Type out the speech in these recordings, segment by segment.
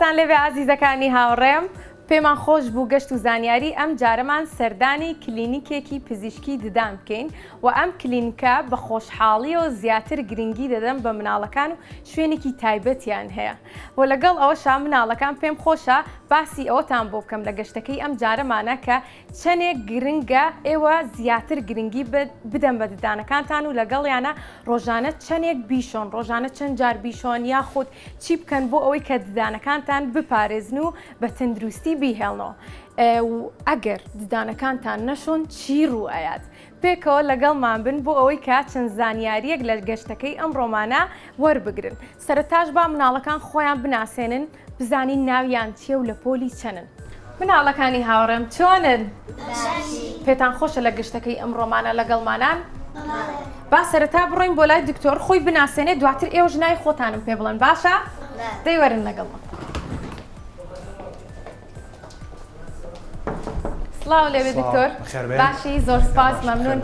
سڵاوتان لێبێ ئازیزەکانی هاوڕێم پێمان خۆش بوو گەشت و زانیاری ئەم جارەمان سەردانی کلینیکێکی پزیشکی ددان بکەین و ئەم کلینکە بە خۆشحاڵیەوە زیاتر گرنگی دەدەن بە مناڵەکان و شوێنێکی تایبەتیان هەیە و لەگەڵ ئەوەشا مناڵەکان پێم خۆشە باسی ئەوەتان بۆ بکەم لە گەشتەکەی ئەم جارەمانە کە چەنێک گرنگە ئێوە زیاتر گرنگی بدەن بە ددانەکانتان و لەگەڵیانە ڕۆژانە چەنێک بیشۆن ڕۆژانە چەند جار بیشۆن یاخود چی بکەن بۆ ئەوەی کە ددانەکانتان بپارێزن و بە تەندروستی بیهێڵنەوە و ئەگەر ددانەکانتان نەشۆن چی ڕوو ئەیات پێکەوە لەگەڵمان بن بۆ ئەوەی کە چەند زانیاریەک لە گەشتەکەی ئەمڕۆمانە وەربگرن سەرەتاش با مناڵەکان خۆیان بناسێنن بزانین ناویان چیە و لە پۆلی چەنن. مناڵەکانی هاوڕێم چۆنن؟ پێتان خۆشە لە گەشتەکەی ئەمڕۆمانە لەگەڵمانان؟ با سەرەتا بڕۆین بۆ لای دکتۆر خۆی بناسێنێ دواتر ئێوەش ناوی خۆتانم پێ بڵێن باشە؟ دەی وەرن لەگەڵمان. سڵاو لێبێ دکتۆر باشی زۆر سپاس مەمنون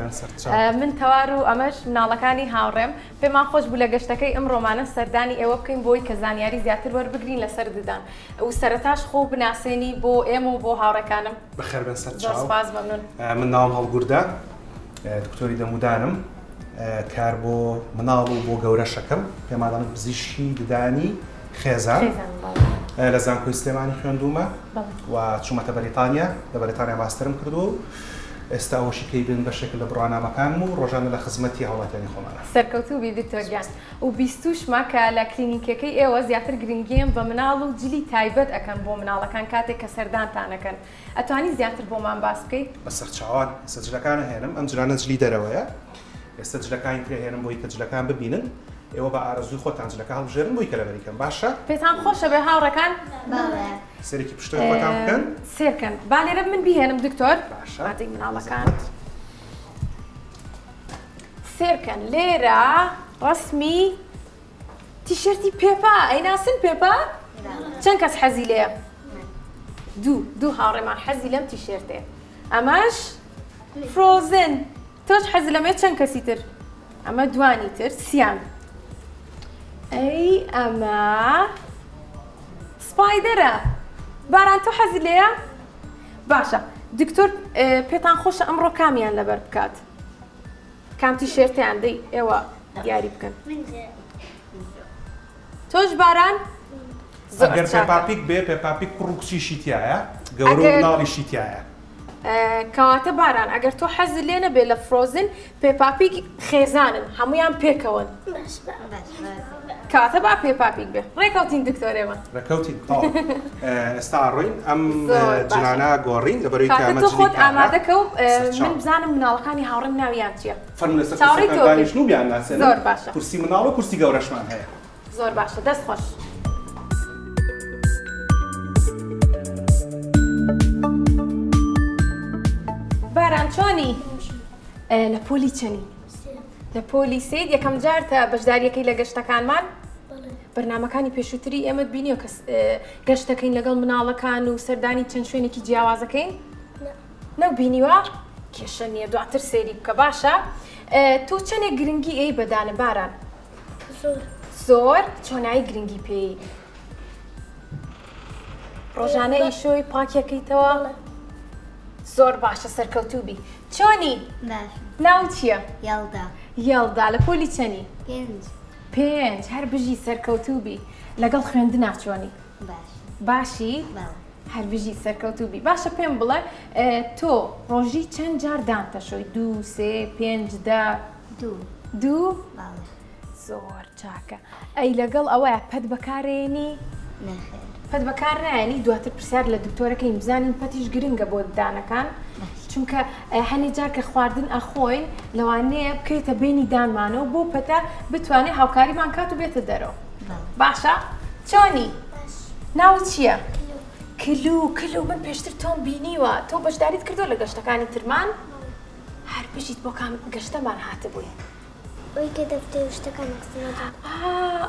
من تەوار و ئەمەش مناڵەکانی هاوڕێم پێمان خۆش بوو لە گەشتەکەی ئەمڕۆمانە سەردانی ئێوە بکەین بۆی کە زانیاری زیاتر وەربگرین لەسەر ددان و سەرەتاش خۆ بناسێنی بۆ ئێمە و بۆ هاوڕێکانم. بەخێربێن سەر چاو. زۆر سپاس مەمنون. من ناوم هەڵگوردە دکتۆری دەمودانم کار بۆ مناڵ و بۆ گەورەشەکەم پێمان دەڵێن پزیشکی ددانی خێزان لە زانکۆی سلێمانی خوێندوومە و چوومەتە بەریتانیا لە بەریتانیا ماستەرم کردووە و ئێستا ئەوەشی پێی بن بەشێکە لە بڕوانامەکانم و ڕۆژانە لە خزمەتی هاوڵاتیانی خۆمانە. سەرکەوتوو بی دکتۆر گیان و بیستوشمە کە لە کلینیکەکەی ئێوە زیاتر گرنگیەن بە مناڵ و جلی تایبەت ئەکەن بۆ مناڵەکان کاتێک کە سەردانتان ئەکەن ئەتوانی زیاتر بۆمان باس بکەی؟ بەسەرچاوان ئێستا جلەکان ئەهێنم ئەم جلانە جلی دەرەوەیە ئێستا جلەکانی تر ئەهێنم بۆی کە جلەکان ببینن ئێوە بە ئارەزووی خۆتان جلەکە هەڵبژێرن بۆی کە لەبەری کەن باشە؟ پێتان خۆشە بێ هاوڕێکان؟ بەڵێ. سەرێکی پشتەوەی خۆتان بکەن. سێرکەن با لێرە من بیهێنم دکتۆر. باشە. باتێک مناڵەکان. سێرکەن لێرە ڕەسمی تیشێرتی پێپا ئەیناسن پێپا؟ چەند کەس حەزی لێیە؟ دوو دوو هاوڕێمان حەزی لەم تیشێرتێ ئەمەش Frozen تۆش حەزت لەمەیە چەند کەسی تر ئەمە دوانی تر سیان ئەی ئەمە Spider ە باران تۆ حەزی لێیە باشە دکتۆر پێتان خۆشە ئەمڕۆ کامیان لەبەر بکات کام تیشێرتیان دەی ئێوە دیاری بکەن تۆش باران ئەگەر پێپا پیگ بێ پێپا پیگ کوڕ و کچیشی تایە گەورە و مناڵیشی تایە کەواتە باران ئەگەر تۆ حەزت لێ نەبێ لە Frozen پێپا پیگ خێزانن هەمویان پێکەوەن کەواتە با پێپا پیگ بێ ڕێکەوتین دکتۆر ئێمە ڕێکەوتین ئێستا ڕۆین ئەم جلانە گۆڕین لەبەرەوەی کە ئەمە تۆ خۆت ئامادەکە و من بزانم مناڵەکانی هاوڕێم ناویان چییە فەرموو لەسەر کورسیەکان دانیشن و بیانناسێنن زۆر باشە کورسی مناڵ و کورسی گەورەشمان هەیە زۆر باشە دەست خۆش. باران چۆنی؟ لە پۆلی چەنی؟ لە پۆلی سێیت یەکەم جارتە بەشداریەکەی لە گەشتەکانمان؟ بەرنمەکانی پێشووتری ئێمەت بینیوە کە گەشتەکەین لەگەڵ مناڵەکان و سەردانی چەند شوێنێکی جیاوازەکەین؟ نەو بینیوە؟ کێشە نییە دواتر سەیری بکە باشە تۆ چەندێک گرنگی ئەی بەدانە باران؟ زۆر. زۆر؟ چۆنایی گرنگی پێی؟ ڕۆژانە ئیشۆی پاکیەکەیتەوە؟ زۆر باشە سەرکەوتوو بی. چۆنی؟ باش. ناو چییە؟ یەڵدا. یەڵدا لە پۆلی چەنی؟ پێنج. پێنج هەر بژی سەرکەوتوو بی. لەگەڵ خوێندنا چۆنی؟ باش. باشی؟ بەڵێ. هەر بژی سەرکەوتوو بی. باشە پێم بڵێ تۆ ڕۆژی چەند جار دان تەشۆی؟ دوو سێ پێنج دە؟ دوو. دوو؟ بەڵێ. زۆر چاکە. ئەی لەگەڵ ئەوەیا پەت بەکارێنی؟ نەخێر. پەت بەکار نایەنی؟ دواتر پرسیار لە دکتۆرەکەین بزانین پەتیش گرنگە بۆ ددانەکان چونکە هەنێ جار کە خواردن ئەخۆین لەوانەیە بکەوێتە بینی دانمانەوە بۆ پەتە بتوانێت هاوکاریمان کات و بێتە دەرەوە باشە چۆنی؟ ناوت چییە؟ کلو کلو من پێشتر تۆم بینیوە تۆ بەشداریت کردو لە گەشتەکانی ترمان؟ هەر بژیت بۆ کام گەشتەمان هاتبووی؟ ئەوەی کە دەفتەر و شتەکان خستنە دەر. ئا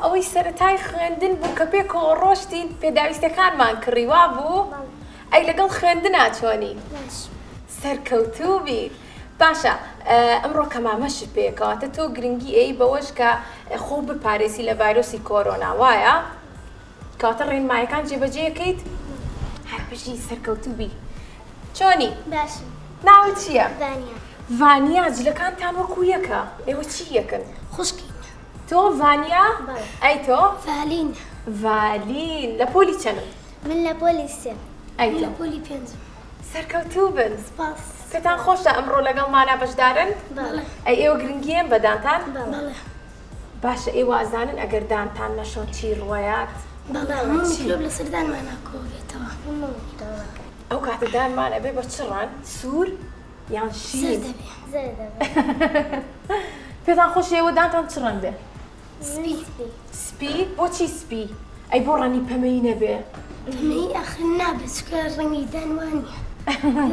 ئەوەی سەرەتای خوێندن بوو کە پێکەوە ڕۆشتین پێداویستیەکانمان کڕی وابوو؟ بەڵێ. ئەی لەگەڵ خوێندنا چۆنی؟ باش. سەرکەوتوو بیت. باشە ئەمڕۆ کە مامەشت پێیە کەواتە تۆ گرنگی ئەی بەوەش کە خۆو بپارێزی لە ڤایرۆسی کۆرۆنا وایە؟ کەواتە ڕێنمایەکان جێبەجێ ئەکەیت؟ هەر بژی سەرکەوتوو بی. چۆنی؟ باشم. ناوت چییە؟ ڤانیا. ڤانیا جلەکانتان وەکو یەکە ئێوە چی یەکن؟ خوشکین. تۆ ڤانیا؟ بەڵێ. ئەی تۆ؟ ڤالین. ڤالین. لە پۆلی چەنن؟ من لە پۆلی سێم. ئەی من تۆ؟ لە پۆلی پێنجم. سەرکەوتوو بن. سپاس. پێتان خۆشە ئەمڕۆ لەگەڵمانا بەشدارن؟ بەڵێ. ئەی ئێوە گرنگییەن بە دانتان؟ بەڵێ. باشە ئێوە ئەزانن ئەگەر دانتان نەشۆن چی ڕوەیات؟ بەڵێ هەموو میکرۆب لەسەر دانمانا کۆبێتەوە. ئەو کاتە دانمان ئەبێ بە چ ڕەنگ؟ سوور یان شین؟ زەرد ئەبێ. زەرد ئەبێ. پێتان خۆشە ئێوە دانتان چ ڕەنگ بێ؟ سپی. سپی؟ بۆچی سپی؟ ئەی بۆ ڕەنگی پەمەیی نەبێ؟ پەمەیی ئاخر نابێ چونکە ڕەنگی دان وا نییە.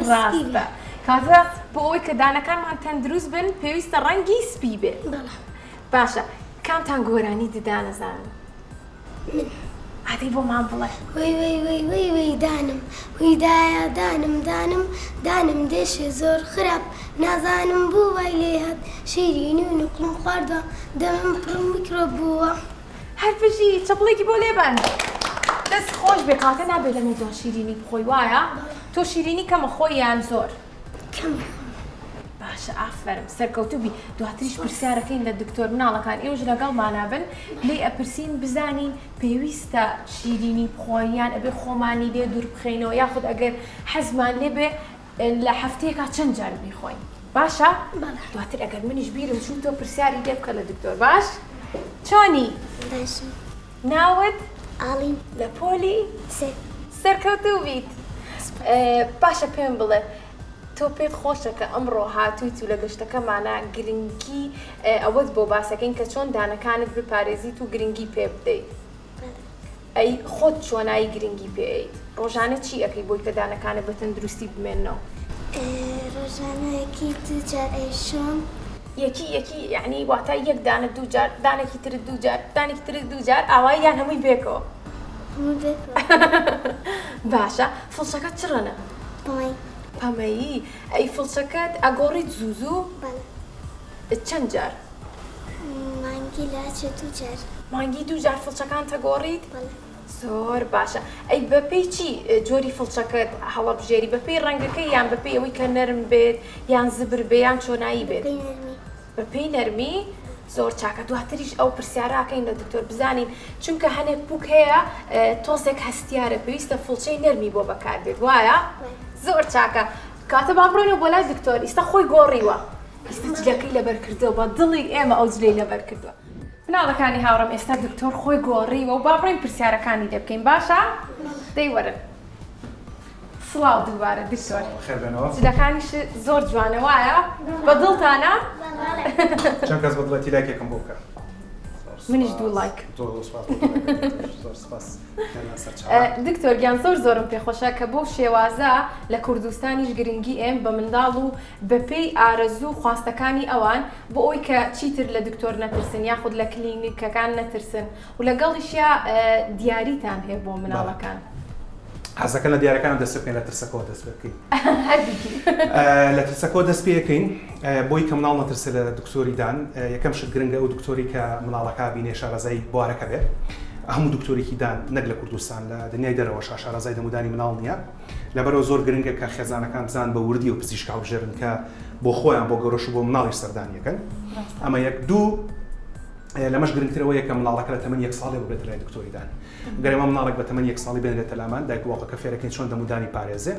ڕاستە. کەواتە بۆ ئەوەی کە دانەکانمان تەندروست بن پێویستە ڕەنگی سپی بێ. بەڵێ. باشە کامتان گۆرانی ددان ئەزانن؟ من. ئادەی بۆمان بڵێ. وەی وەی وەی وەی وەی دانم وی دایە دانم دانم دانم دێشێ زۆر خراپ نازانم بۆ وای لێ هات شیرینی و نوقڵم خواردوە دەمم پڕ میکرۆب بووە. هەر بژی چەپڵێکی بۆ لێبەن. دەست خۆش بێ کاکە نابێ لەمە دوا شیرینی بخۆی وایە؟ تۆ شیرینی کەمە خۆی یان زۆر؟ کەم ئەخۆم. باشە ئافەرم سەرکەوتوو بی دواتریش پرسیارەکەین لە دکتۆر مناڵەکان ئێوەش لەگەڵمانا بن لێی ئەپرسین بزانین پێویستە شیرینی بخۆین یان ئەبێ خۆمانی لێ دوور بخەینەوە یاخود ئەگەر حەزمان لێ بێ لە هەفتەیەکا چەند جار بیخۆین باشە دواتر ئەگەر منیش بیرم چوو تۆ پرسیاری لێ بکە لە دکتۆر باش چۆنی؟ باشم. ناوت؟ ئاڵین. لە پۆلی؟ سێ. سەرکەوتوو بیت. باشە پێم بڵێ تۆ پێت خۆشە کە ئەمڕۆ هاتوویت و لە گەشتەکەمانا گرنگی ئەوەت بۆ باسەکەین کە چۆن دانەکانت بپارێزیت و گرنگی پێ بدەیت؟ ئەی خۆت چۆنایی گرنگی پێ ئەیت؟ ڕۆژانە چی ئەکەی بۆی کە دانەکانت بە تەندروستی بمێننەوە؟ ڕۆژانە یەکی دوو جار ئەیشۆم. یەکی یەکی یەعنی واتا یەک دانە دوو جار دانێکی ترت دوو جار دانێکی ترت دوو جار ئاوایی یان هەمووی بێکەوە؟ هەمووی بێکەوە. باشە فڵچەکەت چ ڕەنە؟ پەمەیی. پەمەیی ئەی فڵچەکەت ئەگۆڕیت زوو زوو؟ بەڵێ. چەند جار؟ مانگی لاچێ دوو جار. مانگی دوو جار فڵچەکانتە گۆڕیت؟ بەڵێ. زۆر باشە ئەی بەپێی چی جۆری فڵچەکەت هەڵەبژێری بەپێی ڕەنگەکەی یان بەپێی ئەوەی کە نەرم بێت یان زبر بێ یان چۆنایی بێت؟ بەپێی نەرمی. بەپێی نەرمی زۆر چاکە دواتریش ئەو پرسیارەکەین لە دکتۆر بزانین چونکە هەنێک پوک هەیە تۆزێک هەستیارە پێویستە فڵچەی نەرمی بۆ بەکاربێت وایە؟ زۆر چاکە کاتە با بڕۆینەوە بۆ لای دکتۆر ئیستا خۆی گۆڕیوە ئیستا جلەکەی لەبەر کردووە بە دڵی ئێمە ئەو جلەی لەبەر کردووە. مناڵەکانی هاوڕێم ئێستا دکتۆر خۆی گۆڕیوە و با بڕۆین پرسیارەکانی لێ بکەین باشە؟ دەی وەرن. سڵاو دووبارە دکتۆر. بەخێربێنەوە. جلەکانیش زۆر جوانە وایە؟ بە دڵتانە؟ چەند کەس بە دڵێتی لایکێکم بۆ بکە. منیش دوو لایک. زۆر زۆر سپاس بۆ لایکەکەت. زۆر سپاس. دکتۆر گیان زۆر زۆرم پێخۆشە کە بەو شێوازە لە کوردستانیش گرنگی ئێم بە منداڵ و بەپێی ئارەزوو و خواستەکانی ئەوان بۆ ئەوی کە چیتر لە دکتۆر نەترسن یاخود لە کلینیکەکان نەترسن و لەگەڵیشیا دیاریتان هەیە بۆ مناڵەکان. حەزەکەن لە دیارەکان دەست بکەین لە ترسەکەەوە دەست پێ بکەین هەردووکی لە ترسەکەەوە دەست پێەکەین بۆی کە مناڵ نەترسێ لە دکتۆری دان یەکەم شت گرنگە ئەو دکتۆری کە مناڵەکە بینێ شارەزای بوارەکە بێت هەموو دکتۆرێکی دان نەک لە کوردستان لە دنیای دەرەوەش شارەزای دەمودانی مناڵ نییە لەبەرەوە زۆر گرنگە کە خێزانەکان بزان بە وردی و پزیشک هەڵبژێرن کە بۆ خۆیان بۆ گەورەش و بۆ مناڵیش سەردانیەکەن ئەمە یەک دوو لەمەش گرنگترەوەیە کە مناڵەکە لە تەمەن یەک ساڵی ببێتە لای دکتۆری دان گەر ئێمە مناڵێک بە تەمەن یەک ساڵی بێنرێتە لامان دایک و باوکەکە فێرەکەین چۆن دەمودانی پارێزێ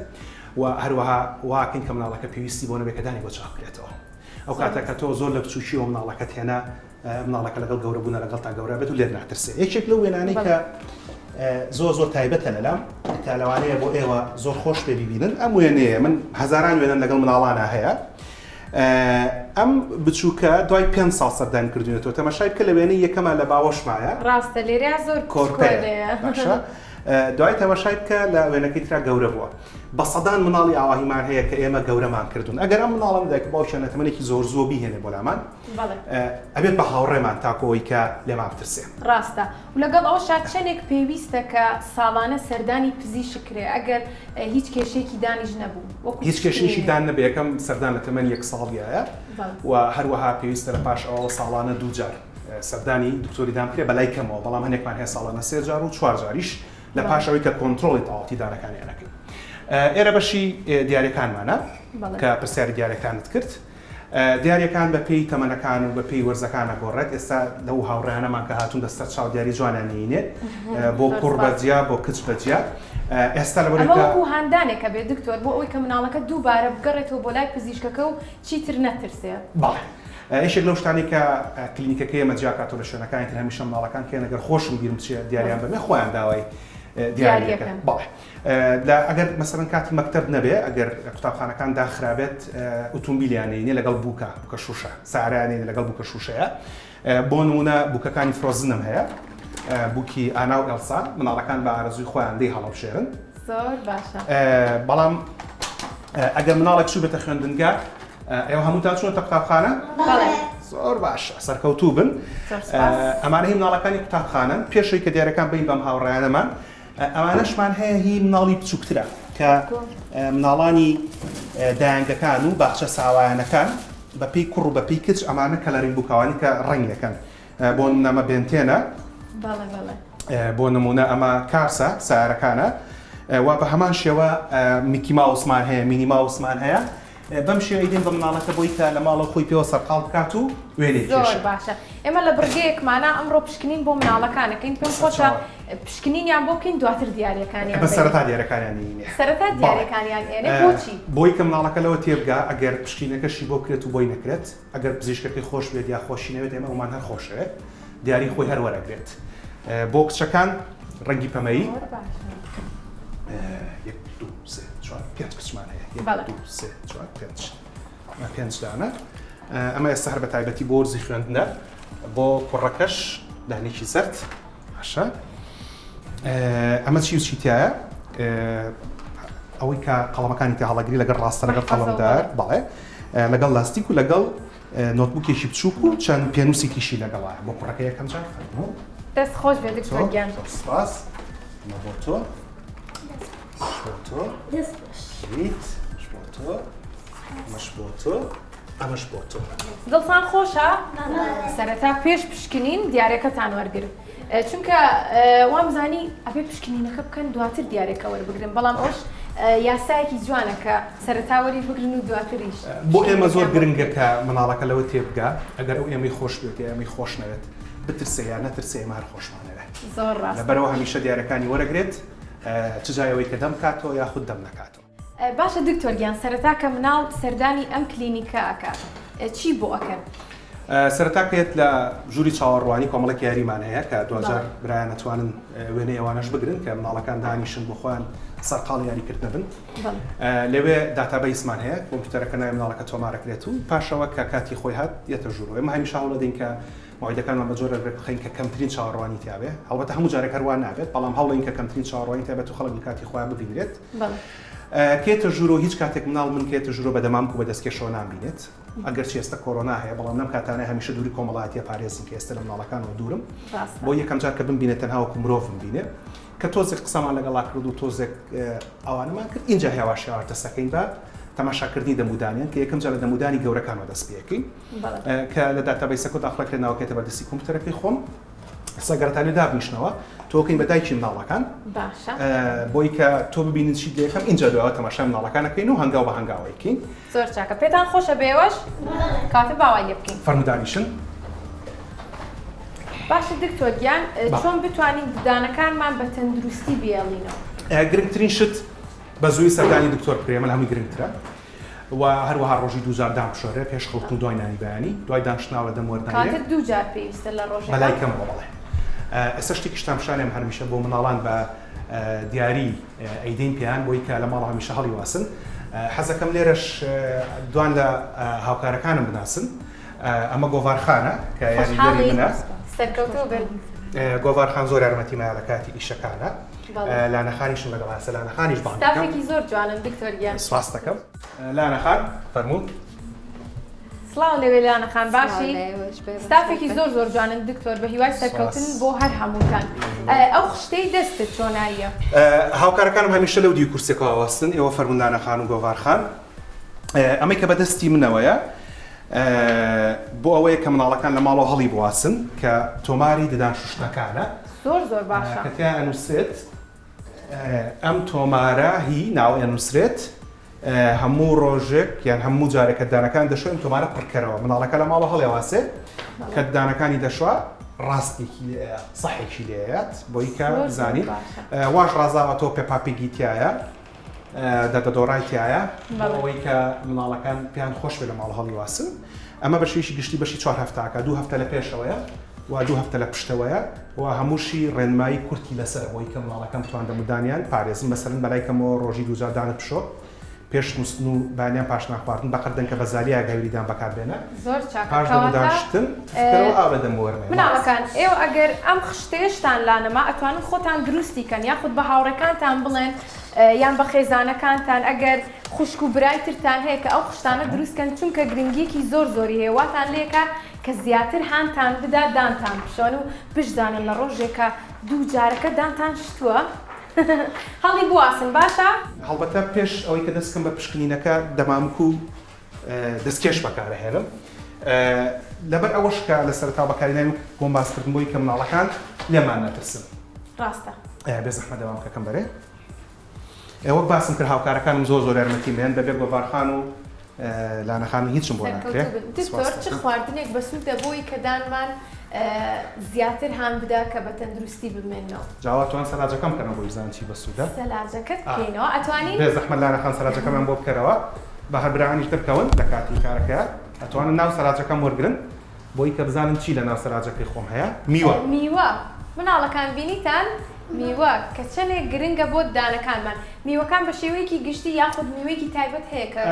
و هەروەها واکەین کە مناڵەکە پێویستی بۆ نەبێت کە دانی بۆ چاک بکرێتەوە. ئەو کاتە کە تۆ زۆر لە بچووکیەوە مناڵەکەت هێنا، مناڵەکە لەگەڵ گەورە بوونە لەگەڵ تا گەورە بێت و لێت ناترسێ. یەکێک لەو وێنانەی کە زۆر زۆر تایبەتە لەلام کە لەوانەیە بۆ ئێوە زۆر خۆش بێ بیبینن ئەم وێنەیە من هەزاران وێنەم لەگەڵ مناڵانە هەیە ئەم بچووکە دوای پێ ساڵ سەردان کردوێتەوە تەماشای بکە لە وێنەی یەکەمە لە باوەشمایە ڕاستە لێرە زۆر کۆرپەیە باشە دوای تەماشای بکە لە وێنەکەی ترا گەورە بووە بە سەدان مناڵی ئاواهیمان هەیە کە ئێمە گەورەمان کردوون ئەگەر ئەم مناڵە دایک و باوکیان لە تەمەنێکی زۆر زووە بیهێنێ بۆ لامان ئەبێت بە هاوڕێمان تاکو ئەوەی کە لێمان بترسێ. ڕاستە و لەگەڵ ئەوەشا چەنێک پێویستە کە ساڵانە سەردانی پزیشک کرێ ئەگەر هیچ کێشەیەکی دانیش نەبوو وەکو هیچ کێشەیەکی دان نەبێ یەکەم سەردان لە تەمەن یەک ساڵیایە و هەروەها پێویستە لە پاش ئەوەوە ساڵانە دوو جار. سەردانی دکتۆری دان بکرێت بەلای کەمەوە، بەڵام هەنێکمان هەیە ساڵانە سێ جار و چوار جاریش لە پاش ئەوەی کە کۆنترۆڵی تەواوەتی دانەکانیان ئەکەین. ئێرە بەشی دیاریەکانمانە کە پرسیاری دیاریەکانت کرد. دیاریەکان بە پێی تەمەنەکان و بە پێی وەرزەکان ئەگۆڕێت، ئێستا لەو هاوڕێیانەمان کە هاتوون دەستەر چاو دیاری جوانیان نینێ بۆ کوڕ بە جیا بۆ کچ بە جیا ئێستا لەبەر ئەمە وەکوو هاندانێکە بێ دکتۆر بۆ ئەوەی کە مناڵەکە دووبارە بگەڕێتەوە بۆ لای پزیشکەکە و چیتر نەترسێ. بەڵێ یەکێک لەو شتانەی کە کلینیکەکەی ئێمە جیاکاتەوە لە شوێنەکانی تر هەمیشە مناڵەکان کێن ئەگەر خۆشم بیرم بچێ دیاریان بەمێ خۆیان داوای دیاریەکەن بەڵێ لە ئەگەر مەسەلەن کاتی مەکتەب نەبێ ئەگەر قوتابخانەکان داخرابێت ئوتومبیلیان نینێ لەگەڵ بووکە بووکە شوشە سارایان نینێ لەگەڵ بووکە شوشەیە بۆ نمونە بووکەکانی Frozen م هەیە بووکی ئانا و ئێڵسا مناڵەکان بە ئارەزووی خۆیان دەی هەڵەبژێرن زۆر باشە بەڵام ئەگەر مناڵێک چوو بێتە خوێندنگە ئێوە هەمووتان چوونەتە قوتابخانە؟ بەڵێ. زۆر باشە سەرکەوتوو بن. ئەمانە هی مناڵەکانی قوتابخانەن پێشەوەی کە دیارەکان بین بەم هاوڕێیانەمان ئەمانەشمان هەیە هی مناڵی بچووکترە کە مناڵانی دایەنگەکان و باخچە ساوایانەکان بەپێی کوڕ و بەپێی کچ ئەمانە coloring book ەوانی کە ڕەنگەکەن بۆ نمونە Ben Ten ە بۆ نمونە ئەمە Cars ە سیارەکانە و بە هەمان شێوە میکی ماوسمان هەیە مینی ماوسمان هەیە بەم شێوەی دێن بە مناڵەکە بۆی کە لە ماڵەوە خۆی پێوە سەرقاڵ بکات و وێنەی زۆر باشە ئێمە لە بڕگەیەکمانە ئەمڕۆ پشکنین بۆ مناڵەکانەکەین پێم خۆشە پشکنینیان بۆ بکەین دواتر دیارەکانیان بە سەرەتا دیارەکانیان سەرەتا دیارەکانیان ئێنێ بۆچی بۆی کە مناڵەکە لەوە تێبگا ئەگەر پشکینەکەشی بۆ بکرێت و بۆی نەکرێت ئەگەر پزیشکەکەی خۆش بێت یا خۆشی نەوێت ئێمە ئەومان هەر خۆشەوێت دیاری خۆی هەر وەرەگرێت بۆ کچەکان ڕەنگی پەمەیی یەک دوو سێ چوار پێنج کچمان هەیە یەک دوو سێ چوار پێنج پێنج دانە ئەمە ئێستا هەر بە تایبەتی بۆ وەرزی خوێندنە بۆ کوڕەکەش دانێکی زەرد باشە ئەمە چی و چی تایە ئەوەی کە قەڵەمەکانی تێ هەڵەگری لەگەڵ ڕاستە لەگەڵ قەڵەمدار بەڵێ لەگەڵ لاستیک و لەگەڵ notebook ێکی بچووک و چەند پێنووسێکیشی لەگەڵە بۆ کوڕەکە یەکەم جار فەرموو. دەست خۆش بێ دکتۆر گیان. سپاس ئەمە بۆ تۆ بۆ تۆ هیت بۆ تۆ ئەمەش بۆ تۆ ئەمەش بۆ تۆ. دڵتان خۆشە؟ سەرەتا پێش پشکنین دیارەکەتان وەرگرن. چونکە وامزانی ئەبێ پشکنینەکە بکەن دواتر دیارەکە وەربگرن بەڵام ئەوش یاسایەکی جوانە کە سەرەتا وەری بگرن و دواتریش بۆ ئێمە زۆر گرنگە کە مناڵەکە لەوە تێبگا ئەگەر ئەو ئێمەی خۆش بێت یا ئێمەی خۆش نەوێت بترسێ یا نەترسێ ئێمە هەر خۆشمانەوێت زۆر ڕاست لەبەرەوە هەمیشە دیارەکانی وەرەگرێت چ جای ئەوەی کە دەم کاتەوە یاخود دەم نەکاتەوە. باشە دکتۆر گیان سەرەتا کە مناڵ سەردانی ئەم کلینیکە ئەکات چی بۆ ئەکەن؟ سەرەتا کە یەت لە ژووری چاوەڕوانی کۆمەڵێک یاریمان هەیە کە دواجار برایان ئەتوانن وێنەی ئەوانەش بگرن کە مناڵەکان دانیشن بۆ خۆیان سەرقاڵ یاریکردنە بن لەوێ database مان هەیە کۆمپیوتەرەکە ناوی مناڵەکە تۆمارەکرێت و پاشەوە کە کاتی خۆی هات یەتە ژوورەوە ئێمە هەمیشە هەوڵەدەین کە مەوعیدەکانمان بە جۆرێک ڕێکبخەین کە کەمترین چاوەڕوانی تیابێ هەڵبەتە هەموو جارێک هەروا نابێت بەڵام هەوڵین کە کەمترین چاوەڕوانی تیابێت و خەڵک لە کاتی خۆیان ببینرێت کێتە ژوورۆ هیچ کاتێک مناڵ من کێتە ژوورۆ بە دەمامک و بە دەستکێشەوە نامبینێت ئەگەرچی ئێستا کۆرۆنا هەیە بەڵام لەم کاتانە هەمیشە دووری کۆمەڵایەتیە پارێزم کە ئێستا لە مناڵەکانەوە دوورم بۆ یەکەم جار کە بمبینێت تەنها وەکو مرۆڤ بمبینێ کە تۆزێک قسەمان لەگەڵا کرد و تۆزێک ئەوانەمان کرد اینجا هێواش هێواش دەستەکەین بە تەماشاکردنی دەمودانیان کە یەکەم جار لە دەمودانی گەورەکانەوە دەست پێەکەین کە لە database ەکە داخڵەکرێت ناوەکەیتە بەردەستی کۆمپیوتەرەکەی خۆم سەگەرەتانی دابنیشنەوە تۆکەین بە دایکی مناڵەکان باشە بۆی کە تۆ ببینن چی لەکەم اینجا دواوە تەماشای مناڵەکانەکەین و هەنگاو بە هەنگاوەیکەین زۆر چاکە پێتان خۆشە بێوەش کاتە باوای لێ بکەین فەرموو دانیشن باشە دکتۆر گیان چۆن بتوانین ددانەکانمان بە تەندروستی بێڵینەوە گرنگترین شت بە زووی سەردانی دکتۆر بکرێ ئەمە لە هەمووی گرنگترە و هەروەها ڕۆژی دووجار دان بشۆرێ پێش خەوتن و دوای نانی بەیانی دوای دانشتناوە لە دەم وەردانێ کاتە دووجار پێویستە لە ڕۆژێکا بەلای کەمەوە بەڵێ ئێستا شتێکیشتان پیشانێم هەرمیشە بۆ مناڵان بە دیاری ئەیدەین پێیان بۆی کە لە ماڵ هەمیشە هەڵی واسن حەزەکەم لێرەش دوان لە هاوکارەکانم بناسن ئەمە گۆڤارخانە کە یاریدەری منە سەرکەوتوو بن گۆڤارخان زۆر یارمەتیمایە لە کاتی ئیشەکانە لانەخانیشم لەگەڵ هەسە لانەخانیش بانگ ستافێکی زۆر جوانن دکتۆر گیان سپاس دەکەم لانە خان فەرموو. سڵاو لەوێ لانە خان باشی ستافێکی زۆر زۆر جوانن دکتۆر بە هیوای سەرکەوتن بۆ هەر هەمووتان ئەو خشتەی دەستت چۆناییە؟ هاوکارەکانم هەمیشە لەو دیو کورسێکەوە وەستن ئێوە فەرموون لانە خان و گۆڤار خان ئەمەی کە بەدەستی منەوەیە. بۆ ئەوەیە کە مناڵەکان لە ماڵەوە هەڵی بواسن کە تۆماری ددان شوشتنەکانە. زۆر زۆر باشە. کە تیا ئەنووسرێت ئەم تۆمارە هی ناو ئەنووسرێت هەموو ڕۆژێک یان هەموو جارێک کە دانەکان دەشۆین تۆمارە پڕکەرەوە مناڵەکە لە ماڵەوە هەڵێواسێ کە دانەکانی دەشوا ڕاستێکی لێیە سەحێکی لێیات بۆی کە بزانین واش ڕازاوە تۆ Peppa Pig ی تایە دەدەدۆڕای تایە بۆ ئەوەی کە مناڵەکان پێیان خۆش بێ لە ماڵ هەڵیواسن ئەمە بە شێوەیەکی گشتی بەشی چوار هەفتاکە دوو هەفتە لە پێشەوەیە و دوو هەفتە لە پشتەوەیە و هەمووشی ڕێنمایی کورتی لەسەرە بۆی کە مناڵەکان بتوان دەمودانیان پارێزن مەسەلەن بەلای کەمەوە ڕۆژی دووجار دانت بشۆ پێش نووستن و بەیانیان پاش نان خواردن بەقەد دەنکە بەزالیا گەوری دان بەکار بێنە زۆر چاکە پاش دەمودان کەواتە شتن تفکەرەوە ئاو لە دەم وەرمێ ماس. مناڵەکان ئێوە ئەگەر ئەم خشتەیەشتان لا نەما ئەتوانن خۆتان دروستی کەن یاخود بە هاوڕێکانتان بڵێن یان بە خێزانەکانتان ئەگەر خوشک و برای ترتان هەیە کە ئەو خشتانە دروست کەن چونکە گرنگیەکی زۆر زۆری هەیە واتان لێکا کە زیاتر هانتان بدا دانتان بشۆن و بشزانن لە ڕۆژێکا دوو جارەکە دانتان شتووە هەڵی بواسن باشە. هەڵبەتە پێش ئەوەی کە دەست بکەم بە پشکنینەکە دەمامک و دەستکێش بەکارئەهێنم لەبەر ئەوەش کە لە سەرەتا بەکارهێنانی وەک بۆم باس کردن بۆی کە مناڵەکان لێمان نەترسن. ڕاستە. بێ زەحمەت دەمامکەکەم بەرێ. وەک باسم کرد هاوکارەکانم زۆر زۆر یارمەتیم ئەیەن بەبێ گۆڤار خان و لانە خان من هیچم بۆ ناکرێ. سەرکەوتوو بن. دکتۆر چ خواردنێک بەسوودە بۆی کە دانمان زیاتر هان بدا کە بە تەندروستی بمێننەوە؟ جا وا توان سەلاجەکەم بکەنەوە بۆی بزانم چی بەسوودە. سەلاجەکەت بکەینەوە ئەتوانین؟ بێ زەحمەت لانە خان سەلاجەکەمان بۆ بکەرەوە با هەر برایانیش دەرکەون لە کاتی کارەکەیا ئەتوانن ناو سەلاجەکەم وەرگرن بۆی کە بزانن چی لە ناو سەلاجەکەی خۆم هەیە میوە. میوە مناڵەکان بینیتان میوە کە چەنێک گرنگە بۆ ددانەکانمان میوەکان بە شێوەیەکی گشتی یاخود میوەیەکی تایبەت هەیە کە.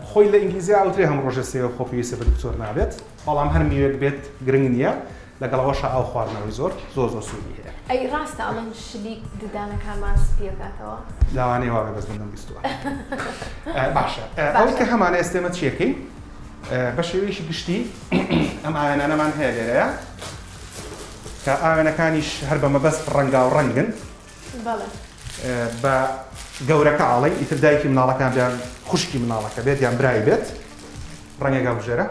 خۆی لە ئینگلیزیا ئەوترێ هەموو ڕۆژێ سێوە خۆ پێویستە بە دکتۆر نابێت بەڵام هەر میوەیەک بێت گرنگ نییە لەگەڵ ئەوەشا ئاو خواردنەوەی زۆر زۆر زۆر سوودی هەیە. ئەی ڕاستە ئەڵێن شلیک ددانەکانمان سپیەکاتەوە؟ لەوانەیە وابێ بەس من نەمبیستووە. باشە ئەوەی کە هەمانە ئێستا ئێمە چیەکەین بە شێوەیەکی گشتی ئەم ئاوێنانەمان هەیە لێرەیە کە ئاوێنەکانیش هەر بە مەبەست ڕەنگاو ڕەنگن بە گەورەکە ئاڵی ئیتر دایکی مناڵەکان بیان خوشکی مناڵەکە بێت یان برای بێت ڕەنگێک هەڵبژێرە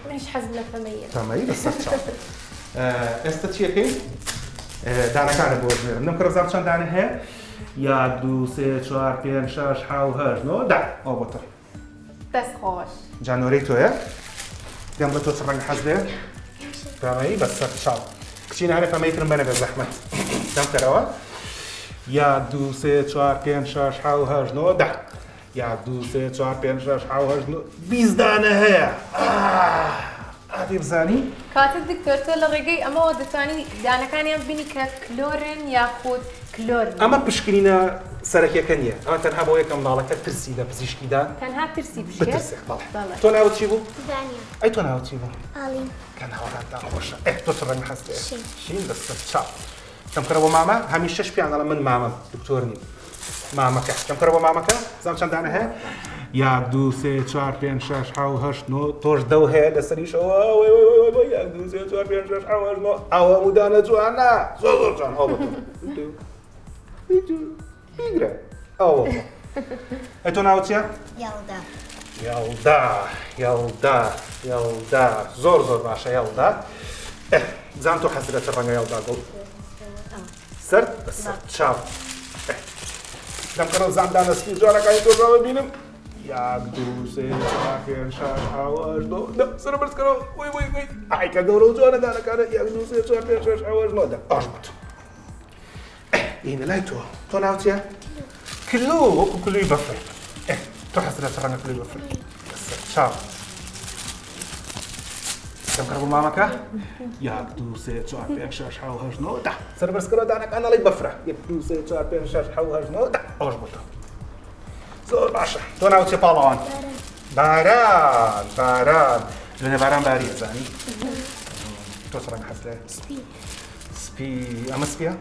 منیش حەزم لە پەمەیە پەمەیی بەسەر چاو ئێستا چیەکەی دانەکانە بۆ ژمێرم نەم کڕزام چەند دانە هەیە یەک دوو سێ چوار پێنج شەش حەو هەشت نۆ دە ئەو بۆ تۆ دەست خۆش. جا نۆرەی تۆیە پێم بڵێ تۆ چ ڕەنگ حەز لێ پەمەیی بەسەر چاو کچینە هەرە پەمەی ترم بەنە بێ زەحمەت دەم کەرەوە یەک دوو سێ چوار پێنج شەش حەو هەشت نۆ دە یەک دوو سێ چوار پێنج شەش حەو هەشت نۆ 20 دانە هەیە ئادێ بزانی کاتە دکتۆر تۆ لە ڕێگەی ئەمەوە دەتوانی دانەکانیان ببینی کە کلۆرن یاخود کلۆر نین. ئەمە پشکنینە سەرەکیەکە نیە ئەمە تەنها بۆ یەکە منداڵەکە ترسی لە پزیشکیدا تەنها ترسی بشکێت بترسێ بەڵێ بەڵێ. تۆ ناوت چی بوو؟ دانیا. ئەی تۆ ناوت چی بوو؟ ئالین. کە ناوەکانتان خۆشە ئێ تۆ چ ڕەنگ حەزت لێیە؟ شین. شین بەسەر چاو. کەم کەرە بۆ مامە هەمیشەش پێیان دەڵێم من مامەم دکتۆر نیم مامەکە کەم کەرە بۆ مامەکە زام چەند دانە هەیە یاک دوو سێ چوار پێنج شەش حەو هەشت نۆ تۆش دەو هەیە لەسەریشەوە وەی وەی وەی وەی یاک دوو سێ چوار پێنج شەش حەو هەشت نۆ ئەوە هەموو دانە جوانە زۆر زۆر جوان ئەوە بۆ تۆ بیگرە ئەوە ئەی تۆ ناوت چییە؟ یەڵدا. یەڵدا یەڵدا یەڵدا زۆر زۆر باشە یەڵدا بزانم تۆ حەزت لە چ ڕەنگە یەڵدا گوڵ سەر بەسەر چاو دەم کەرەوە زام دانە سپی جوانەکانی تۆ جوان ببینم یاک دوو سێ چوار پێنج شەش حەوت هەشت نۆ دە سەرە بەرز کەرەوە وەی وەی وەی ئای کە گەورە و جوانە دانەکانە یەک دوو سێ چوار پێنج شەش حەوت هەشت نۆ دە باش بوو ئینە لای تۆ تۆ ناو چیە؟ کلو وەکو کلوی بەفر تۆ حەزت لە چ ڕەنگە کلوی بەفر چاو دەم کڕ بۆ مامەکە یاک دوو سێ چوار پێنج شەش حەو هەشت نۆ دە سەر بەرزکەرەوە دانەکان ئەڵێی بەفرە یەک دوو سێ چوار پێنج شەش حەو هەشت نۆ دە ئەوەش بۆ تۆ زۆر باشە تۆ ناوت چیە پاڵەوان باران باران دوێنێ باران باری ئەزانی تۆ چ ڕەنگ حەز لێ سپی سپی ئەمە سپیە؟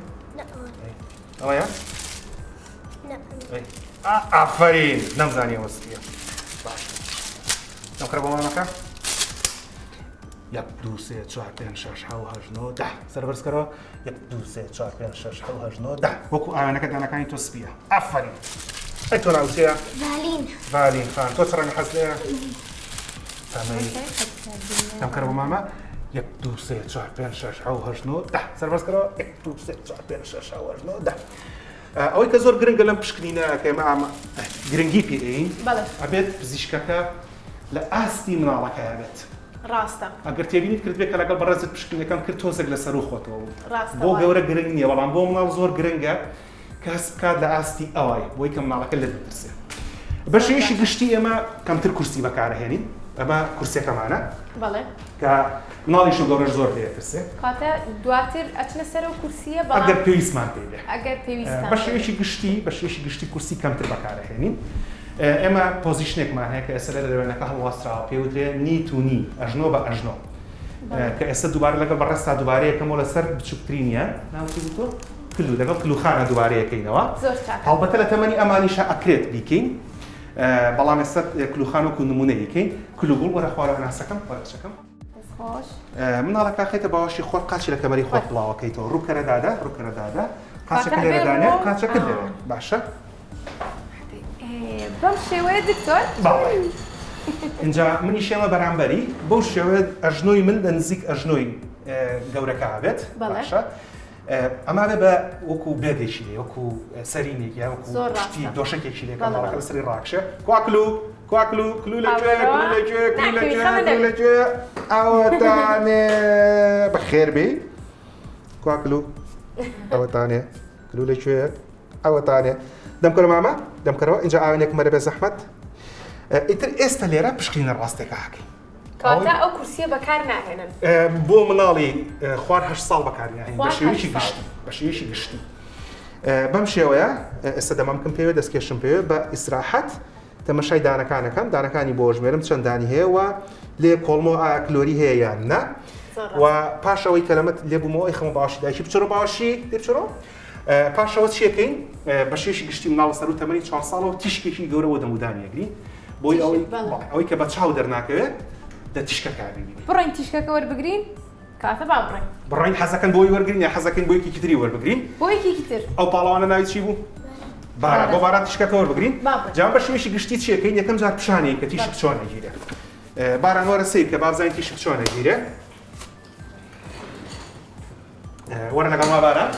ئەوەیە؟ ئافرین نەمزانی ئەوە سپیە باش دەم کڕە بۆ مامەکە یەک دوو سێ چوار پێنج شەش حەو هەشت نۆ دە سەر بەرزکەرەوە یەک دوو سێ چوار پێنج شەش حەو هەشت نۆ دە وەکو ئاوێنەکە دانەکانی تۆ سپیە ئافرین ئەی تۆ ناوچەیە ڤالین ڤالین خان تۆ چ ڕەنگە حەز لێیە؟ ئەمەی دەمکەرەوە بۆ مامە یەک دوو سێ چوار پێنج شەش حەو هەشت نۆ دە سەربەرز کەرەوە یەک دوو سێ چوار پێنج شەش حەو هەشت نۆ دە ئەوەی کە زۆر گرنگە لەم پشکنینە کە ئێمە ئامە گرنگی پێ ئەین ئەبێت پزیشکەکە لە ئاستی مناڵەکە بێت ڕاستە ئەگەر تێبینیت کردبێت کە لەگەڵ بەڕێزت پشکنینەکەم کرد تۆزێک لەسەرو خۆتەوە بوو ڕاستە بۆ گەورە گرنگ نییە بەڵام بۆ مناڵ زۆر گرنگە کە هەست بکات لە ئاستی ئەوای بۆی کە مناڵەکە لێت بترسێ. بە شێوەیەکی گشتی ئێمە کەمتر کورسی بەکارەهێنین ئەمە کورسیەکەمانە بەڵێ کە مناڵیش و گەورەش زۆر لێ ئەترسێ. کەواتە دواتر ئەچنە سەر ئەو کورسیە بەڵام ئەگەر پێویستمان پێی بێ. ئەگەر پێویستان بە شێوەیەکی گشتی بە شێوەیەکی گشتی کورسی کەمتر بەکارەهێنین. ئێمە position ێکمان هەیە کە ئێستا لێرە لە وێنەکە هەڵواسراوە پێی وترێ knee to knee ئەژنۆ بە ئەژنۆ. کە ئێستا دووبارە لەگەڵ بەڕێزتا دووبارە یەکەمەوە لەسەر بچووکترینیان ناوچی بوو تۆ کلو لەگەڵ کلوخانە دووبارە یەکەینەوە هەڵبەتە لە تەمەنی ئەمانیشە ئەکرێت بیکەین بەڵام ئێستا کلوخان وەکو نمونە یکەین کلو گوڵ وەرە خوارە هەناسەکەم وەرە کچەکەم مناڵەکە خەیتە باوەشی خۆت قاچی لە کەمەری خۆت بڵاوەکەیتەوە ڕووکەرە دادە ڕووکەرە دادە قاچەکە لێرە دانێ قاچەکە لێرە باشە بەم شێوەیە دکتۆر اینجا منی شێمە بەرامبەری بەو شێوەیە ئەژنۆی من لە نزیک ئەژنۆی گەورەکە بێت باشە ئەما بێ بە وەکو بێدێکی لێ وەکو سەرینێک یا وەکو شتی دۆشەکێکی لێ کە ماڵەکە لەسەری ڕاکشێ کواکلو کواکلو کلو لەکوێ کلو لەکوێ کلو لەکوێ کلو لەکوێ ئەوەتانێ بەخێر بێی کواکلو ئەوەتانێ کلو لەکوێ ئەوەتانێ دەمکەرە مامە دەمکەرەوە اینجا ئاوێنێک مەرە بێ زەحمەت ئیتر ئێستا لێرە پشکنینە ڕاستێکە هەکەین کەواتە ئەو کورسیە بەکار ناهێنن؟ بۆ مناڵی خوار هەشت ساڵ بەکاری ناهێنین بە شێوەیەکی گشتی بە شێوەیەکی گشتی بەم شێوەیە ئێستا دەمامکم پێوێ دەستکێشم پێوێ بە ئیسراحەت تەمەشای دانەکانەکەم دانەکانی بۆ ژمێرم چەند دانی هەیە و لێ کۆڵمۆ ئایا کلۆری هەیە یان نا و پاشەوەی کە لەمەت لێ بوومەوە ئەی خەمە باوەشی دایکی بچڕۆ باوەشی لێ بچڕۆ پاشەوە چیەکەین بە شێوەیەکی گشتی مناڵ سەرو تەمەنی چوار ساڵەوە تیشکێکی گەورە بۆ دەمودانی ئەگرین بۆی ئەوەی ئەوەی کە بە چاو دەرناکەوێت لە تیشکەکە ببینین. بڕۆین تیشکەکە وەربگرین کاتە با بڕۆین. بڕۆین حەزەکەن بۆی وەرگرین یا حەزەکەین بۆ یەکێکی تری وەربگرین؟ بۆ یەکێکی تر. ئەو پاڵەوانە ناوی چی بوو؟ باران. بۆ باران تیشکەکە وەربگرین؟ جا بە شێوەیەکی گشتی چیەکەین یەکەم جار پیشانی کە تیشک چۆن ئەگیرێ. باران وەرە سەیر کە با بزانین تیشک چۆن ئەگیرێ. وەرە لەگەڵ ما باران.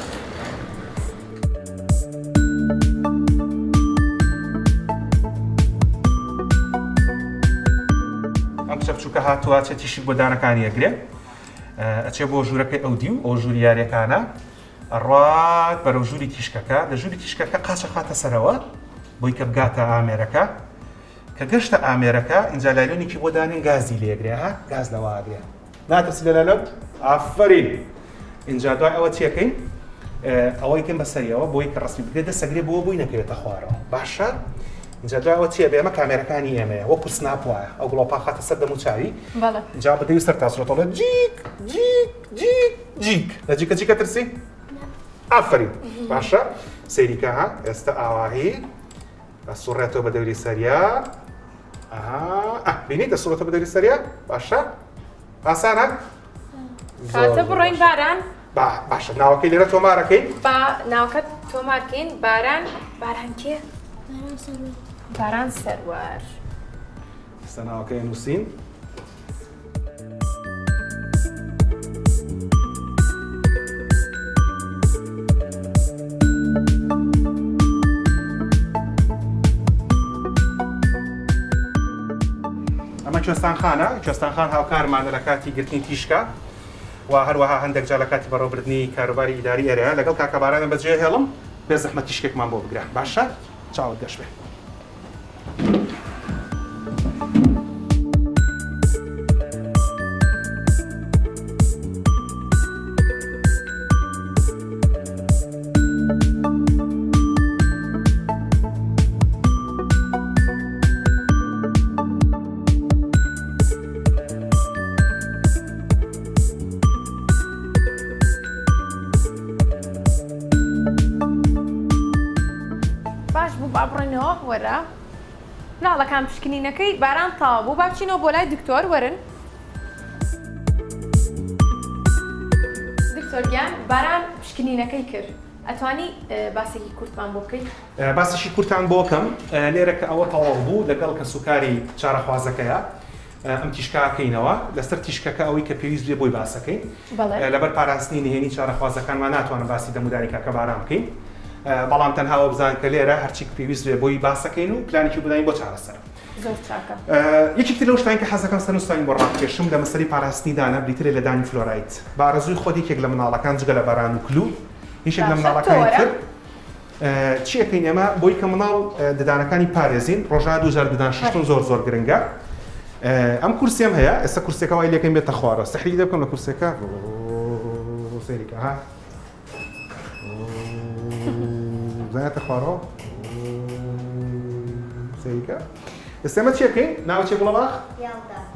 ئەم کچە بچووکە هاتووە چێ تیشک بۆ دانەکانی ئەگرێ ئەچێ بۆ ژوورەکەی ئەو دیو ئەو ژووری یاریەکانە ئەڕات بەرەو ژووری تیشکەکە لە ژووری تیشکەکە قاچە خاتە سەرەوە بۆی کە بگاتە ئامێرەکە کە گەشتە ئامێرەکە ئینجا لایلۆنێکی بۆ دانێن گازی لێگرێ ها گاز لەوە ئەگرێ ناترسی لە لالۆن ئافەرین ئینجا دوای ئەوە چیەکەین ئەوەی کەم بەسەریەوە بۆی کە ڕسمی بکرێت دەسەگرێ بۆ بۆی نەکەوێتە خوارەوە باشە اینجا دوای ئەوە چیە بێمە کامێرەکانی ئێمەیە وەکو سناپ وایە ئەو گڵۆپا خاتە سەر دەم و چاوی جا بەدەوی سەر تاسرۆتەڵێ جیک جیک جیک جیک لە جیکە جیکە ترسی ئافرین باشە سەیریکە ها ئێستا ئاواهی ئەسوڕێتەوە بە دەوری سەریا ئەها بینی دەسوڕێتەوە بە دەوری سەریا باشە ئاسانە کاتە بڕۆین باران با باشە ناوەکەی لێرە تۆمارەکەین با ناوەکە تۆمارکەین باران باران کێ باران سەروەر ئێستا ناوەکەی نووسین ئەمە کوێستان خانە کوێستان خان هاوکارمانە لە کاتی گرتنی تیشکە و هەروەها هەندێک جار لە کاتی بەڕێوەبردنی کاروباری ئیداری ئێرەیە لەگەڵ کاکە بارانە بەجێ هێڵم بێ زەحمەت تیشکێکمان بۆ بگرە باشە چاوت گەش بێ. باش بوو با بڕۆینەوە وەرە مناڵەکان پشکنینەکەی باران تەواو بوو با بچینەوە بۆ لای دکتۆر وەرن دکتۆر گیان باران پشکنینەکەی کرد ئەتوانی باسێکی کورتمان بۆ بکەیت؟ باسێکی کورتان بۆ کەم لێرە کە ئەوە تەواو بوو لەگەڵ کەسوکاری چارەخوازەکەیە. ئەم تیشکە ئەکەینەوە لەسەر تیشکەکە ئەوەی کە پێویست بێ بۆی باسەکەین لەبەر پاراستنی نهێنی چارەخوازەکانمان ناتوانم باسی دەمودانی کاکە باران بکەین بەڵام تەنها ئەوە بزان کە لێرە هەرچی پێویست بێ بۆی باسەکەین و پلانێکی بدەین بۆ چارەسەر. زۆر چاکە. یەکێک تر لەو شتانەی کە حەزەکەم سەرنجتانی بۆ ڕابکێشم لە مەسەلەی پاراستنی دانە بریتیە لە دانی فلۆراید. بە ئارەزووی خۆت یەکێک لە مناڵەکان جگە لە باران و کلو یەکێک لە باشە تۆ مناڵەکانی وەرە. تر چی ئەکەین ئێمە بۆی کە مناڵ ددانەکانی پارێزین ڕۆژانە دووجار ددان ششتن زۆر زۆر گرنگە ئەم کورسیم هەیە ئێستا کورسەکە وای لێکەین بێتە خوارەوە سحری دەبکەم لە کورسەکە سەیریکە ها زانێتە خوارەوە سەیریکە ئێستا ئێمە چی ئەکەین ناوی چیە گوڵەباخ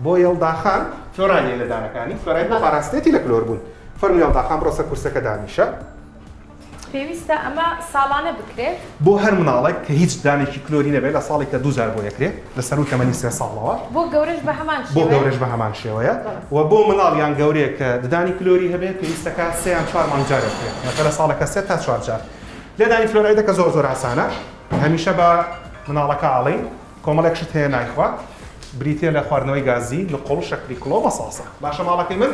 بۆ یەڵداخان فلۆرایدی لە دانەکانی فلۆراید بۆ پاراستنێتی لە کلۆر بوون فەرموو یەڵداخان بڕۆ سەر کورسەکە دانیشە پێویستە ئەمە ساڵانە بکرێت؟ بۆ هەر مناڵێک کە هیچ دانێکی کلۆری نەبێت لە ساڵێکدا دوو جار بۆی ئەکرێت لە سەروو تەمەنی سێ ساڵەوە. بۆ گەورەش بە هەمان شێوەیە؟ بۆ گەورەش بە هەمان شێوەیە و بۆ مناڵ یان گەورەیەک کە ددانی کلۆری هەبێت پێویستەکە سێ یان چوار مانگ جارێک بکرێت واتە لە ساڵێکا سێ تا چوار جار. لێدانی فلۆرایدەکە زۆر زۆر ئاسانە هەمیشە بە مناڵەکە ئەڵێین کۆمەڵێک شت هەیە نایخوا بریتیە لە خواردنەوەی گازی، نقوڵ، شەکری کڵۆ، مەساسە. باشە ماڵەکەی من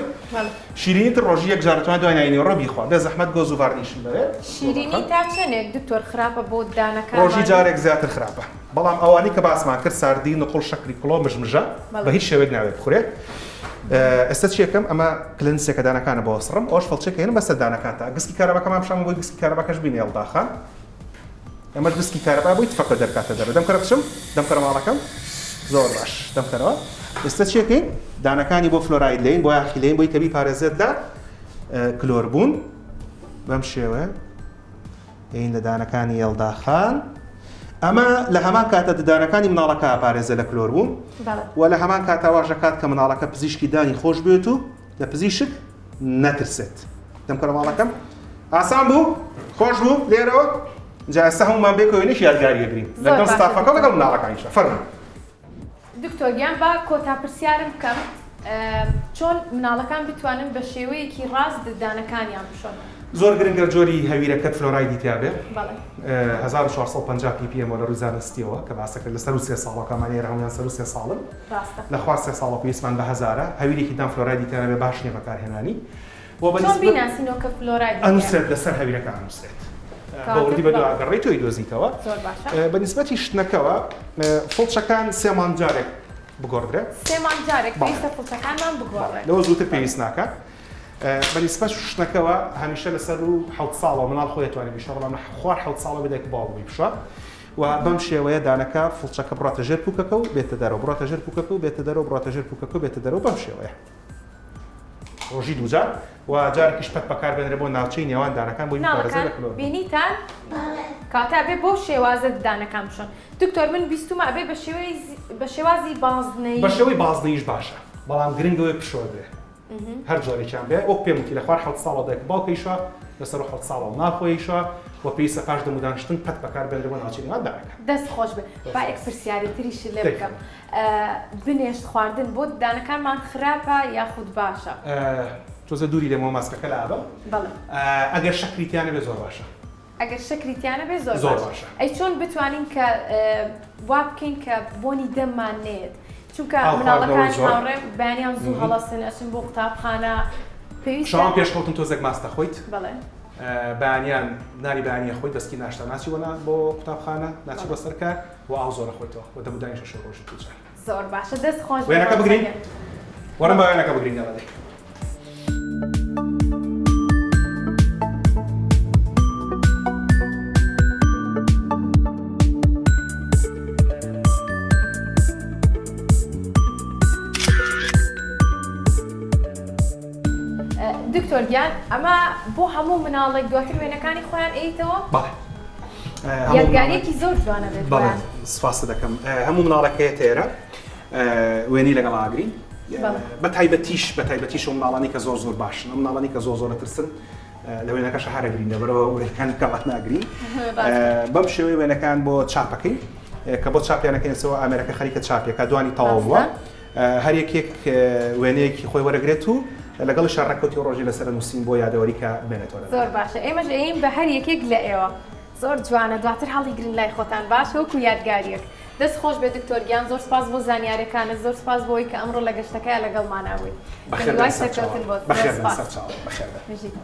شیرینی تر ڕۆژی یەک جار ئەتوانێ دوای نانی نیوەڕۆ بیخوا بێ زەحمەت گۆز و ڤارنیشم بەرێ. شیرینی تا چەنێک دکتۆر خراپە بۆ دانەکانمان؟ ڕۆژی جارێک زیاتر خراپە بەڵام ئەوانەی کە باسمان کرد ساردی، نقوڵ، شەکری کڵۆ، مژمژە بە هیچ شێوەیەک نابێ بخورێ. ئێستا چی ئەکەم ئەمە کلنسێکە دانەکانە بۆ سڕم ئەوەش فڵچێک هێنم بەسەر دانەکانتا گسکی کارەباکەمان پیشان بۆی گسکی کارەباکەش بینێ یەڵداخان. ئەمەش گسکی کارەبا بۆی تفەکە دەرکاتە دەرەوە دەم کەرە بچم دەم کەرە ماڵەکەم زۆر باش دەم کەرەوە ئێستا چیەکەین دانەکانی بۆ فلۆراید لین بۆ یاخی لین بۆی کە بیپارێزێت لە کلۆر بوون بەم شێوەیە این لە دانەکانی یەڵداخان ئەمە لە هەمان کاتە ددانەکانی مناڵەکە پارێزە لە کلۆر بوون و لە هەمان کاتە واژەکات کە مناڵەکە پزیشکی دانی خۆش بێت و لە پزیشک نەترسێت. دەم کەرە ماڵەکەم ئاسان بوو خۆش بوو لێرەوە جا ئێستا هەموومان بێکەوە وێنەیەکی یادگاری ئەگرین لەگەڵ ستافەکە لەگەڵ مناڵەکانیشە فەرموو. دکتۆر گیان با کۆتا پرسیارم بکەم چۆن مناڵەکان بتوانن بە شێوەیەکی ڕاست ددانەکانیان بشۆن؟ زۆر گرنگە جۆری هەویرەکەت فلۆرایدی تیا بێ 1450 ppm لە ڕووی زانستیەوە کە باسەکە لە سەروو سێ ساڵەکەمان ئێرە هەموویان سەروو سێ ساڵن ڕاستە. لە خوار سێ ساڵە پێویستمان بە هەزارە هەویرێکی دان فلۆرایدی تیا نەبێ باش نیە بەکارهێنانی وە بە چۆن نیسبەت بیناسینەوە کە فلۆرایدی تیایە؟ ئەنوسرێت لەسەر هەویرەکە ئەنوسرێت بە کەواتە وردی بە بەڵێ. دوا گەڕێی تۆی دۆزیتەوە زۆر باشە. بە نیسبەتی شتنەکەوە فڵچەکان سێ مانگ جارێک بگۆڕدرێ. سێ مانگ جارێک بەڵێ. پێویستە فڵچەکانمان بەڵێ بگۆڕێن. لەوە زووتر پێویست ناکات. بە نیسبەت شوشتنەکەوە هەمیشە لە سەروو حەوت ساڵەوە مناڵ خۆی ئەتوانێ بیشوا بەڵام لە خوار حەوت ساڵەوە بێ دایک و باوک بۆی بشوا. و بەم شێوەیە دانەکە فڵچەکە بڕاتە ژێر پوکەکە و بێتە دەرەوە بڕاتە ژێر پوکەکە و بێتە دەرەوە بڕاتە ژێر پوکەکە و بێتە دەرەوە بەم شێوەیە ڕۆژی دووجار و جارێکیش پەت بەکاربێنرێ بۆ ناوچەی نێوان دانەکان بۆی بپارێزێ مناڵەکان لە کلۆر بوون. بینیتان کەواتە ئەبێ بەو شێوازە ددانەکان بشۆن دکتۆر من بیستومە ئەبێ بە شێوەی بە شێوازی بازنەیی. بە شێوەی بازنەییش باشە بەڵام گرنگ ئەوەیە بشۆردرێ. هەر جۆرێکیان بێ وەک پێم وتی لە خوار حەوت ساڵەوە دایک و باوک ئەیشوا لەسەر حەوت ساڵەوە مناڵ خۆی ئەیشوا و پێویستە پاش دەم و دانیشتن پەت بەکار بێنرێ بۆ ناوچەی نێوان دانەکان. دەست خۆش بێ با یەک پرسیاری تریشت لێ بکەم بنێشت خواردن بۆ ددانەکانمان خراپە یاخود باشە؟ تۆزە دووری لێمەوە ماسکەکە لابەم. بەڵێ. ئەگەر شەکری تیا نەبێ زۆر باشە. ئەگەر شەکری تیا نەبێ زۆر زۆر باشە. ئەی چۆن بتوانین کە وا بکەین کە بۆنی دەممان نەیەت چونکە مناڵەکانی هاوڕێم بەیانیان زوو هەڵەسن ئەچن بۆ قوتابخانە پێویستە شەوان پێش خەوتن تۆزێک ماست دەخۆیت بەڵێ بەیانیان نانی بەیانیە خۆی دەسکی ناشتا ناچی بۆ بۆ قوتابخانە ناچی بۆ سەر کار و ئاو زۆرە خۆیتەوە و دەمودانی شەش ڕۆژی دووجار زۆر باشە دەست خۆش وێنەکە بگرین وەرن با وێنەکە بگرین یاڵا دەی. دکتۆر گیان ئەمە بۆ هەموو مناڵێک دواتر وێنەکانی خۆیان ئەیتەوە؟ بەڵێ یادگاریەکی زۆر جوانە بێت بەڵێ سپاست دەکەم هەموو مناڵێک هەیە تێرە وێنەی لەگەڵ ئاگرین بە تایبەتیش بە تایبەتیش ئەو مناڵانی کە زۆر زۆر باشن ئەو مناڵانی کە زۆر زۆر ئەترسن لە وێنەکەش هەرەگرین لەبەرەوە وێنەکان لەگەڵ ناگرین بەم شێوەی وێنەکان بۆ چاپەکەی کە بۆ چاپیانەکەینەوە ئامێرەکە خەریکە چاپیەکە دوانی تەواو بووە هەر یەکێک وێنەیەکی خۆی وەرەگرێت و لەگەڵ شەڕەکەوتی ڕۆژی لەسەر نووسین بۆ یادەوەری کە بمێنێتەوە زۆر باشە ئێمەش ئەیم بە هەر یەکێک لە ئێوە زۆر جوانە دواتر هەڵیگرن لای خۆتان باش وەکو یادگاریەک. دەست خۆش بێت دکتۆر گیان زۆر سپاس بۆ زانیارەکانت زۆر سپاس بۆی کە ئەمڕۆ لە گەشتەکەیا لەگەڵمانا بووی بەخێر بێن سەرچاوە بەخێر بێن سەرچاوە بەخێر بێن. بژیت.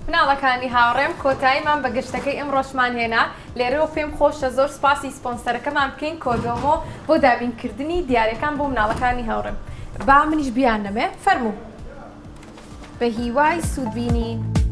مناڵەکانی هاوڕێم کۆتاییمان بە گەشتەکەی ئەمڕۆشمان هێنا لێرەوە پێم خۆشە زۆر سپاسی سپۆنسەرەکەمان بکەین کۆدۆمۆ بۆ دابینکردنی دیاریەکان بۆ مناڵەکانی هاوڕێم با منیش بیاننەمێ فەرموو بە هیوای سوودبینین.